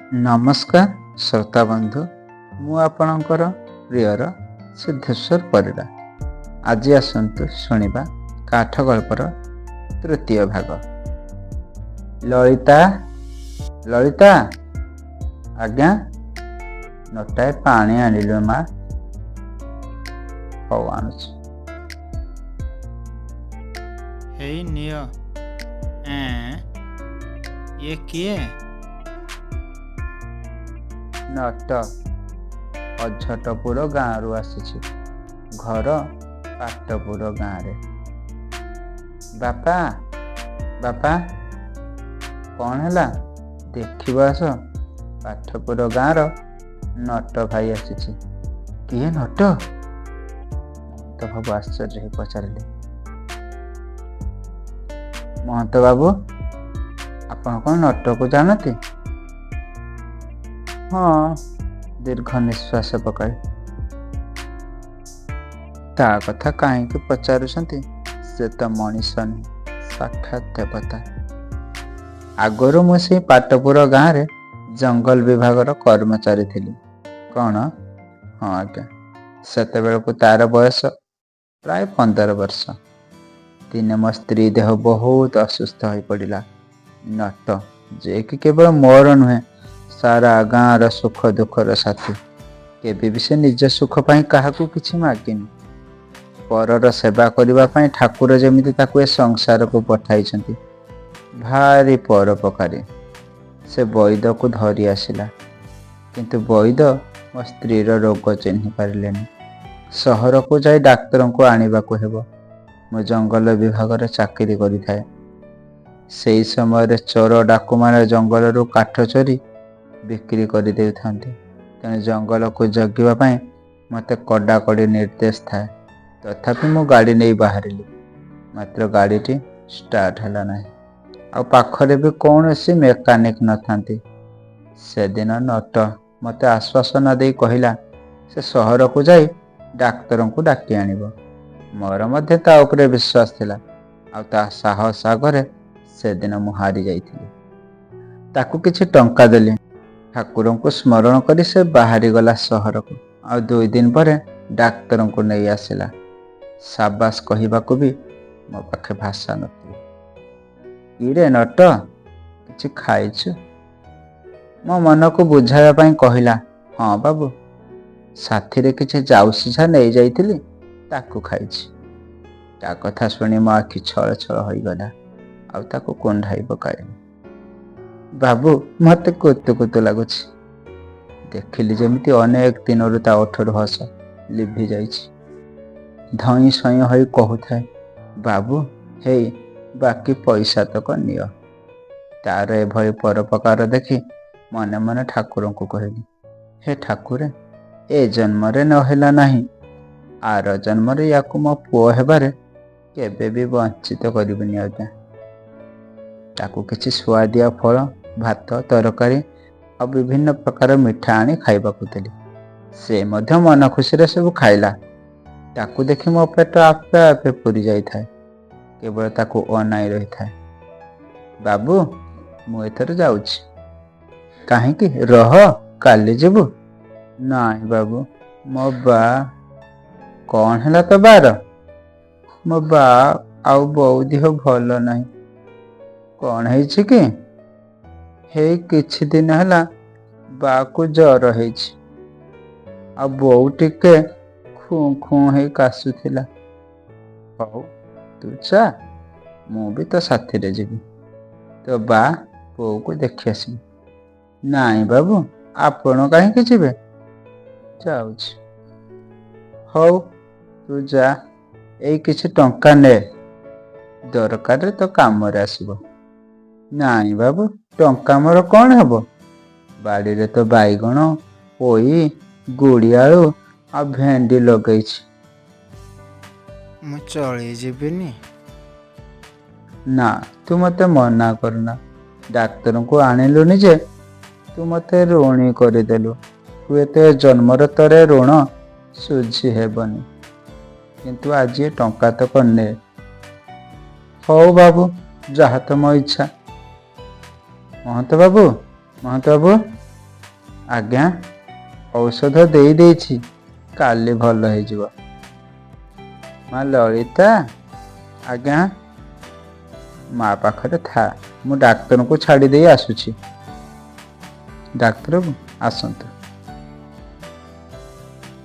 ନମସ୍କାର ଶ୍ରୋତା ବନ୍ଧୁ, ମୁଁ ଆପଣଙ୍କର ପ୍ରିୟର ସିଦ୍ଧେଶ୍ୱର ପରିଡ଼ା। ଆଜି ଆସନ୍ତୁ ଶୁଣିବା କାଠ ଗଳ୍ପର ତୃତୀୟ ଭାଗ। ଲଳିତା, ଲଳିତା! ଆଜ୍ଞା? ନୋଟାଏ ପାଣି ଆଣିଲୁ ମା। ହଉ, ଆଣୁଛି। ହେଇ ନିଅ। ଏଁ, ଇଏ କିଏ? ନଟ, ଅଝଟପୁର ଗାଁରୁ ଆସିଛି। ଘର ପାଟପୁର ଗାଁରେ। ବାପା, ବାପା! କ'ଣ ହେଲା? ଦେଖିବ ଆସ, ପାଠପୁର ଗାଁର ନଟ ଭାଇ ଆସିଛି। କିଏ ନଟ? ମହନ୍ତ ବାବୁ ଆଶ୍ଚର୍ଯ୍ୟ ହୋଇ ପଚାରିଲେ। ମହନ୍ତ ବାବୁ, ଆପଣ କ'ଣ ନଟକୁ ଜାଣନ୍ତି? ହଁ। ଦୀର୍ଘ ନିଶ୍ୱାସ ପକାଇ, ତା କଥା କାହିଁକି ପଚାରୁଛନ୍ତି? ସେ ତ ମଣିଷ ନୁହେଁ, ସାକ୍ଷାତ ଦେବତା। ଆଗରୁ ମୁଁ ସେଇ ପାଟପୁର ଗାଁରେ ଜଙ୍ଗଲ ବିଭାଗର କର୍ମଚାରୀ ଥିଲି। କ'ଣ? ହଁ ଆଜ୍ଞା। ସେତେବେଳକୁ ତାର ବୟସ ପ୍ରାୟ 15 ବର୍ଷ। ଦିନେ ମୋ ସ୍ତ୍ରୀ ଦେହ ବହୁତ ଅସୁସ୍ଥ ହୋଇପଡ଼ିଲା। ନଟ, ଯେ କି କେବଳ ମୋର ନୁହେଁ, ସାରା ଗାଁର ସୁଖ ଦୁଃଖର ସାଥୀ, କେବେ ବି ସେ ନିଜ ସୁଖ ପାଇଁ କାହାକୁ କିଛି ମାଗିନି। ପରର ସେବା କରିବା ପାଇଁ ଠାକୁର ଯେମିତି ତାକୁ ଏ ସଂସାରକୁ ପଠାଇଛନ୍ତି। ଭାରି ପରୋପକାରୀ। ସେ ବୈଦକୁ ଧରି ଆସିଲା, କିନ୍ତୁ ବୈଦ ମୋ ସ୍ତ୍ରୀର ରୋଗ ଚିହ୍ନି ପାରିଲେନି। ସହରକୁ ଯାଇ ଡାକ୍ତରଙ୍କୁ ଆଣିବାକୁ ହେବ। ମୁଁ ଜଙ୍ଗଲ ବିଭାଗରେ ଚାକିରି କରିଥାଏ। ସେଇ ସମୟରେ ଚୋର ଡାକୁମାନେ ଜଙ୍ଗଲରୁ କାଠ ଚୋରି ବିକ୍ରି କରିଦେଉଥାନ୍ତି। ତେଣୁ ଜଙ୍ଗଲକୁ ଜଗିବା ପାଇଁ ମୋତେ କଡ଼ାକଡ଼ି ନିର୍ଦ୍ଦେଶ ଥାଏ। ତଥାପି ମୁଁ ଗାଡ଼ି ନେଇ ବାହାରିଲି, ମାତ୍ର ଗାଡ଼ିଟି ଷ୍ଟାର୍ଟ ହେଲା ନାହିଁ, ଆଉ ପାଖରେ ବି କୌଣସି ମେକାନିକ ନଥାନ୍ତି। ସେଦିନ ନଟ ମୋତେ ଆଶ୍ୱାସନା ଦେଇ କହିଲା, ସେ ସହରକୁ ଯାଇ ଡାକ୍ତରଙ୍କୁ ଡାକି ଆଣିବ। ମୋର ମଧ୍ୟ ତା ଉପରେ ବିଶ୍ୱାସ ଥିଲା, ଆଉ ତା ସାହସ ଆଗରେ ସେଦିନ ମୁଁ ହାରି ଯାଇଥିଲି। ତାକୁ କିଛି ଟଙ୍କା ଦେଲି। ଠାକୁରଙ୍କୁ ସ୍ମରଣ କରି ସେ ବାହାରିଗଲା ସହରକୁ, ଆଉ 2 ଦିନ ପରେ ଡାକ୍ତରଙ୍କୁ ନେଇ ଆସିଲା। ସାବାସ କହିବାକୁ ବି ମୋ ପାଖେ ଭାଷା ନଥିଲା। କିରେ ନଟ, କିଛି ଖାଇଛୁ? ମୋ ମନକୁ ବୁଝାଇବା ପାଇଁ କହିଲା, ହଁ ବାବୁ, ସାଥିରେ କିଛି ଜାଉ ସିଝା ନେଇଯାଇଥିଲି, ତାକୁ ଖାଇଛି। ତା କଥା ଶୁଣି ମୋ ଆଖି ଛଳ ଛଳ ହୋଇଗଲା, ଆଉ ତାକୁ କୁଣ୍ଢାଇ ପକାଇଲି। ବାବୁ, ମତେ କୁତୁ କୁତୁ ଲାଗୁଛି। ଦେଖିଲି ଯେମିତି ଅନେକ ଦିନରୁ ତା ଓଠରୁ ହସ ଲିଭି ଯାଇଛି। ଧଇଁ ସଇଁ ହୋଇ କହୁଥାଏ, ବାବୁ, ହେଇ ବାକି ପଇସା ତକ ନିଅ। ତାର ଏଭଳି ପରୋପକାର ଦେଖି ମନେ ମନେ ଠାକୁରଙ୍କୁ କହିଲି, ହେ ଠାକୁରେ, ଏ ଜନ୍ମରେ ନହେଲା ନାହିଁ, ଆର ଜନ୍ମରେ ୟାକୁ ମୋ ପୁଅ ହେବାରେ କେବେ ବି ବଞ୍ଚିତ କରିବୁନି ଆଜ୍ଞା। ତାକୁ କିଛି ସୁଆଦିଆ ଫଳ, ଭାତ, ତରକାରୀ ଆଉ ବିଭିନ୍ନ ପ୍ରକାର ମିଠା ଆଣି ଖାଇବାକୁ ଦେଲି। ସେ ମଧ୍ୟ ମନ ଖୁସିରେ ସବୁ ଖାଇଲା। ତାକୁ ଦେଖି ମୋ ପେଟ ଆପେ ଆପେ ପୁରି ଯାଇଥାଏ। କେବଳ ତାକୁ ଅନାଇ ରହିଥାଏ। ବାବୁ, ମୁଁ ଏଥର ଯାଉଛି। କାହିଁକି? ରହ, କାଲି ଯିବୁ। ନାଇଁ ବାବୁ, ମୋ ବା। କ'ଣ ହେଲା ତୋ ବାର? ମୋ ବା ଆଉ ବୋଉ ଦେହ ଭଲ ନାହିଁ। କ'ଣ ହେଇଛି କି? ହେଇ କିଛି ଦିନ ହେଲା ବାକୁ ଜର ହେଇଛି, ଆଉ ବୋଉ ଟିକେ ଖୁଁ ଖୁଁ ହେଇ କାଶୁଥିଲା। ହଉ, ତୁ ଯା, ମୁଁ ବି ତୋ ସାଥିରେ ଯିବି। ତୋ ବା ବୋଉକୁ ଦେଖି ଆସିବି। ନାଇଁ ବାବୁ, ଆପଣ କାହିଁକି ଯିବେ? ଯାଉଛି। ହଉ, ତୁ ଯା। ଏଇ କିଛି ଟଙ୍କା ନେ, ଦରକାରରେ ତୋ କାମରେ ଆସିବ। ନାଇଁ ବାବୁ, ଟଙ୍କା ମୋର କ'ଣ ହେବ? ବାଡ଼ିରେ ତ ବାଇଗଣ, ପୋଇ, ଗୋଡ଼ି ଆଳୁ ଆଉ ଭେଣ୍ଡି ଲଗେଇଛି। ମୁଁ ଚଳିଯିବିନି? ନା, ତୁ ମୋତେ ମନା କରନା। ଡାକ୍ତରଙ୍କୁ ଆଣିଲୁନି ଯେ, ତୁ ମୋତେ ଋଣୀ କରିଦେଲୁ। ହୁଏତ ଏ ଜନ୍ମର ତୋର ଏ ଋଣ ଶୁଝି ହେବନି, କିନ୍ତୁ ଆଜି ଏ ଟଙ୍କା ତକ ନେ। ହଉ ବାବୁ, ଯାହା ତମ ଇଚ୍ଛା। ମହନ୍ତ ବାବୁ, ମହନ୍ତ ବାବୁ! ଆଜ୍ଞା, ଔଷଧ ଦେଇ ଦେଇଛି, କାଲି ଭଲ ହେଇଯିବ। ମା ଲଳିତା। ଆଜ୍ଞା। ମା ପାଖରେ ଥା, ମୁଁ ଡାକ୍ତରଙ୍କୁ ଛାଡ଼ି ଦେଇ ଆସୁଛି। ଡାକ୍ତର ଆସନ୍ତୁ।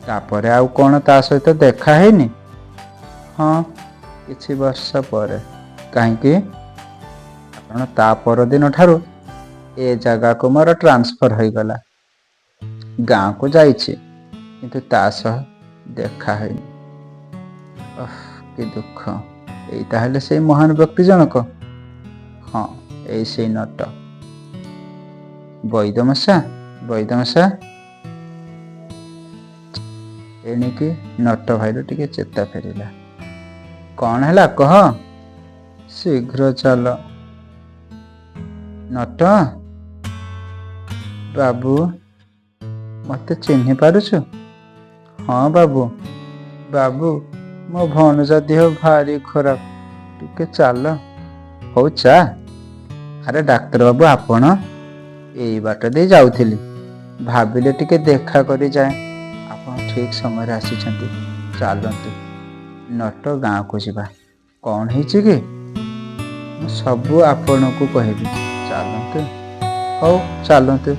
ତାପରେ ଆଉ କ'ଣ ତା ସହିତ ଦେଖା ହେଇନି? ହଁ, କିଛି ବର୍ଷ ପରେ। କାହିଁକି? କାରଣ ତା ପରଦିନ ଠାରୁ ଏ ଜାଗାକୁ ମୋର ଟ୍ରାନ୍ସଫର ହୋଇଗଲା। ଗାଁକୁ ଯାଇଛି, କିନ୍ତୁ ତା ସହ ଦେଖା ହେଇନି। ଓଃ, କି ଦୁଃଖ! ଏଇ ତାହେଲେ ସେଇ ମହାନ ବ୍ୟକ୍ତି ଜଣକ? ହଁ, ଏଇ ସେଇ ନଟ। ବୈଦମଶା, ବୈଦମଶା। ଏଣିକି ନଟ ଭାଇର ଟିକେ ଚେତା ଫେରିଲା। କ'ଣ ହେଲା କହ? ଶୀଘ୍ର ଚାଲ। ନଟ ବାବୁ, ମତେ ଚିହ୍ନି ପାରୁଛୁ? ହଁ ବାବୁ। ବାବୁ, ମୋ ଭଣଜା ଦେହ ଭାରି ଖରାପ, ଟିକେ ଚାଲ। ହଉ ଚା। ଆରେ ଡାକ୍ତର ବାବୁ, ଆପଣ? ଏଇ ବାଟ ଦେଇ ଯାଉଥିଲି, ଭାବିଲେ ଟିକେ ଦେଖା କରି ଯାଏ। ଆପଣ ଠିକ ସମୟରେ ଆସିଛନ୍ତି। ଚାଲନ୍ତୁ ନଟ, ଗାଁକୁ ଯିବା। କ'ଣ ହେଇଛି କି? ମୁଁ ସବୁ ଆପଣଙ୍କୁ କହିବି, ଚାଲନ୍ତୁ। ହଉ, ଚାଲନ୍ତୁ।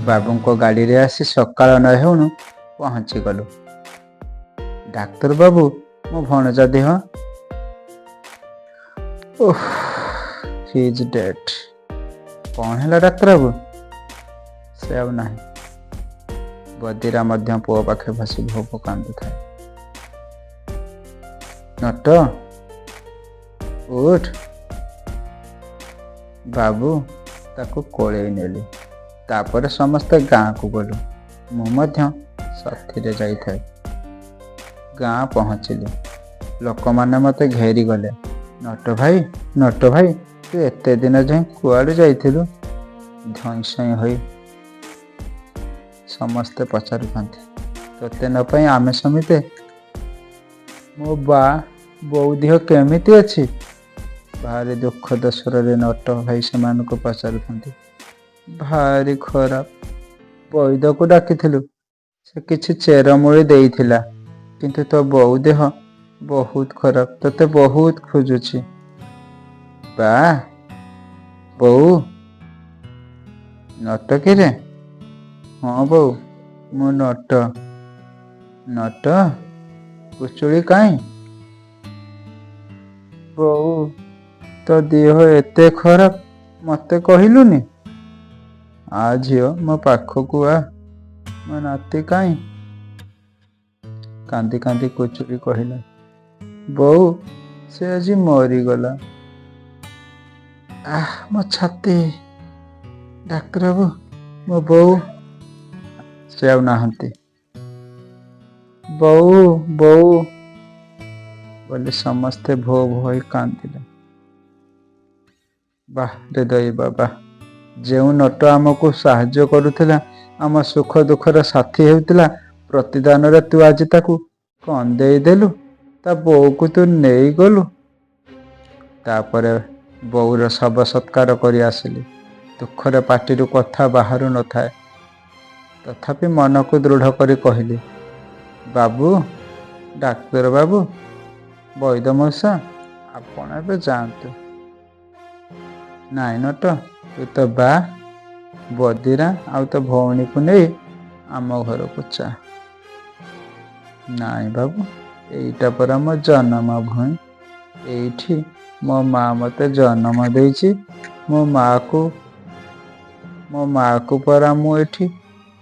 ବାବୁଙ୍କ ଗାଡ଼ିରେ ଆସି ସକାଳ ନ ହେଉଣୁ ପହଞ୍ଚିଗଲୁ। ଡାକ୍ତର ବାବୁ, ମୋ ଭଣଜା ଦେହ? ଓଃ, he is dead. କ'ଣ ହେଲା ଡାକ୍ତର ବାବୁ? ସେ ଆଉ ନାହିଁ। ବଦିରା ମଧ୍ୟ ପୁଅ ପାଖେ ବସି ଭୋ ଭୋ କାନ୍ଦୁଥାଏ। ନଟ, ଉଠ ବାବୁ। ତାକୁ କୋଳେଇ ନେଲି। ତାପରେ ସମସ୍ତେ ଗାଁକୁ ଗଲୁ। ମୁଁ ମଧ୍ୟ ସାଥିରେ ଯାଇଥାଏ। ଗାଁ ପହଞ୍ଚିଲି। ଲୋକମାନେ ମୋତେ ଘେରିଗଲେ। ନଟ ଭାଇ, ନଟ ଭାଇ, ତୁ ଏତେ ଦିନ ଯାଏଁ କୁଆଡ଼େ ଯାଇଥିଲୁ? ଧଇଁ ସଇଁ ହୋଇ ସମସ୍ତେ ପଚାରୁଥାନ୍ତି। ତୋତେ ନ ପାଇ ଆମେ ସମିତେ। ମୋ ବା ବୋଉ ଦେହ କେମିତି ଅଛି? ଭାରି ଦୁଃଖଦ ସ୍ୱରରେ ନଟ ଭାଇ ସେମାନଙ୍କୁ ପଚାରୁଥାନ୍ତି। ଭାରି ଖରାପ। ବୈଦକୁ ଡାକିଥିଲୁ, ସେ କିଛି ଚେରମୂଳି ଦେଇଥିଲା, କିନ୍ତୁ ତୋ ବୋଉ ଦେହ ବହୁତ ଖରାପ, ତୋତେ ବହୁତ ଖୋଜୁଛି। ବା, ବୋଉ। ନଟ କିରେ? ହଁ ବୋଉ, ମୁଁ ନଟ। ନଟ, କୁଚୁଳି କାଇଁ? ବୋଉ, ତୋ ଦେହ ଏତେ ଖରାପ, ମତେ କହିଲୁନି? ଆ ଝିଅ, ମୋ ପାଖକୁ ଆ। ମୋ ନାତି କାଇଁ? କାନ୍ଦି କାନ୍ଦି କୁଚୁଳି କହିଲା, ବୋଉ, ସେ ଆଜି ମରିଗଲା। ଆଃ, ମୋ ଛାତି! ଡାକ୍ତର ବାବୁ, ମୋ ବୋଉ? ସେ ଆଉ ନାହାନ୍ତି। ବୋଉ, ବୋଉ ବୋଲି ସମସ୍ତେ ଭୋ ଭୋ ହୋଇ କାନ୍ଦିଲେ। ବାଃ ରେ ଦୈବ ବାଃ! ଯେଉଁ ନଟ ଆମକୁ ସାହାଯ୍ୟ କରୁଥିଲା, ଆମ ସୁଖ ଦୁଃଖର ସାଥୀ ହେଉଥିଲା, ପ୍ରତିଦାନରେ ତୁ ଆଜି ତାକୁ କନ୍ଦେଇ ଦେଲୁ, ତା ବୋଉକୁ ତୁ ନେଇଗଲୁ। ତାପରେ ବୋଉର ଶବ ସତ୍କାର କରି ଆସିଲି। ଦୁଃଖରେ ପାଟିରୁ କଥା ବାହାରୁ ନଥାଏ। ତଥାପି ମନକୁ ଦୃଢ଼ କରି କହିଲି, ବାବୁ, ଡାକ୍ତର ବାବୁ, ବୈଦ ମଉସା, ଆପଣ ଏବେ ଯାଆନ୍ତୁ। ନାଇଁ ନଟ, ତୁ ତୋ ବା, ବଦିରା ଆଉ ତୋ ଭଉଣୀକୁ ନେଇ ଆମ ଘରକୁ ଚା। ନାଇଁ ବାବୁ, ଏଇଟା ପରା ମୋ ଜନମ ଭୂଇଁ। ଏଇଠି ମୋ ମା ମତେ ଜନ୍ମ ଦେଇଛି। ମୋ ମାକୁ ପରା ମୁଁ ଏଠି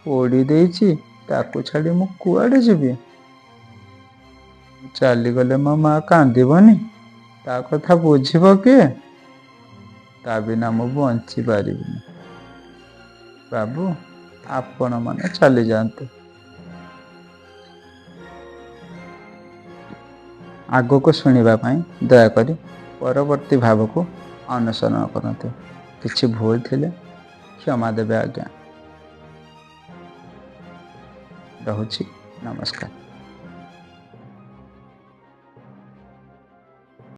ପୋଡ଼ି ଦେଇଛି। ତାକୁ ଛାଡ଼ି ମୁଁ କୁଆଡ଼େ ଯିବି? ଚାଲିଗଲେ ମୋ ମା କାନ୍ଦିବନି? ତା କଥା ବୁଝିବ କିଏ? ତା ବିନା ମୁଁ ବଞ୍ଚି ପାରିବିନି। ବାବୁ, ଆପଣମାନେ ଚାଲିଯାଆନ୍ତୁ। ଆଗକୁ ଶୁଣିବା ପାଇଁ ଦୟାକରି ପରବର୍ତ୍ତୀ ଭାବକୁ ଅନୁସରଣ କରନ୍ତୁ। କିଛି ଭୁଲ ଥିଲେ କ୍ଷମା ଦେବେ ଆଜ୍ଞା। ରହୁଛି, ନମସ୍କାର।